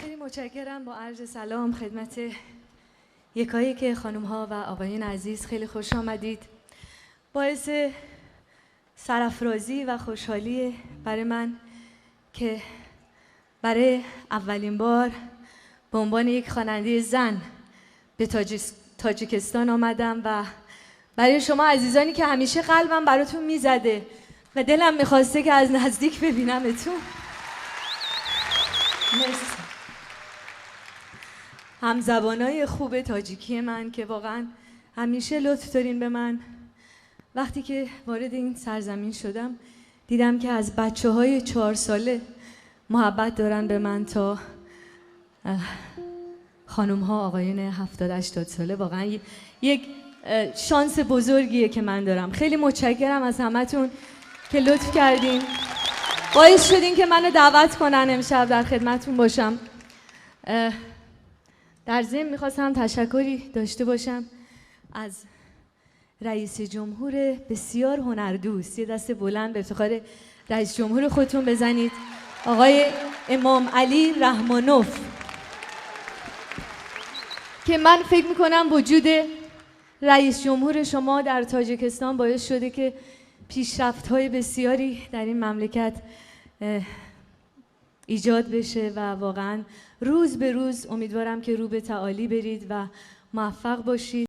خیلی متشکرم. با عرض سلام خدمت یکایی که خانم ها و آقایون عزیز، خیلی خوش آمدید. باعث سرافرازی و خوشحالی برای من که برای اولین بار به عنوان یک خواننده زن به تاجیکستان آمدم و برای شما عزیزانی که همیشه قلبم براتون میزده و دلم میخواسته که از نزدیک ببینمتون. مرسی. همزبانای خوب تاجیکی من که واقعا همیشه لطف دارین به من. وقتی که وارد این سرزمین شدم دیدم که از بچه های 4 ساله محبت دارن به من تا خانم ها آقایون 70-80 ساله. واقعا یک شانس بزرگیه که من دارم. خیلی متشکرم از همتون که لطف کردین، باعث شدین که منو دعوت کنن امشب در خدمتون باشم. در ضمن میخواستم تشکری داشته باشم از رئیس جمهور بسیار هنردوست. یه دست بلند به افتخار رئیس جمهور خودتون بزنید، آقای امام علی رحمانوف، که من فکر میکنم وجود رئیس جمهور شما در تاجیکستان باعث شده که پیشرفت‌های بسیاری در این مملکت ایجاد بشه و واقعا روز به روز امیدوارم که رو به تعالی برید و موفق باشید.